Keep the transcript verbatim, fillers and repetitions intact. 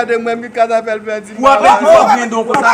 gade mwen, m ki ka ta fè l pèdi. Ou apèl ki fò griyen don konsa.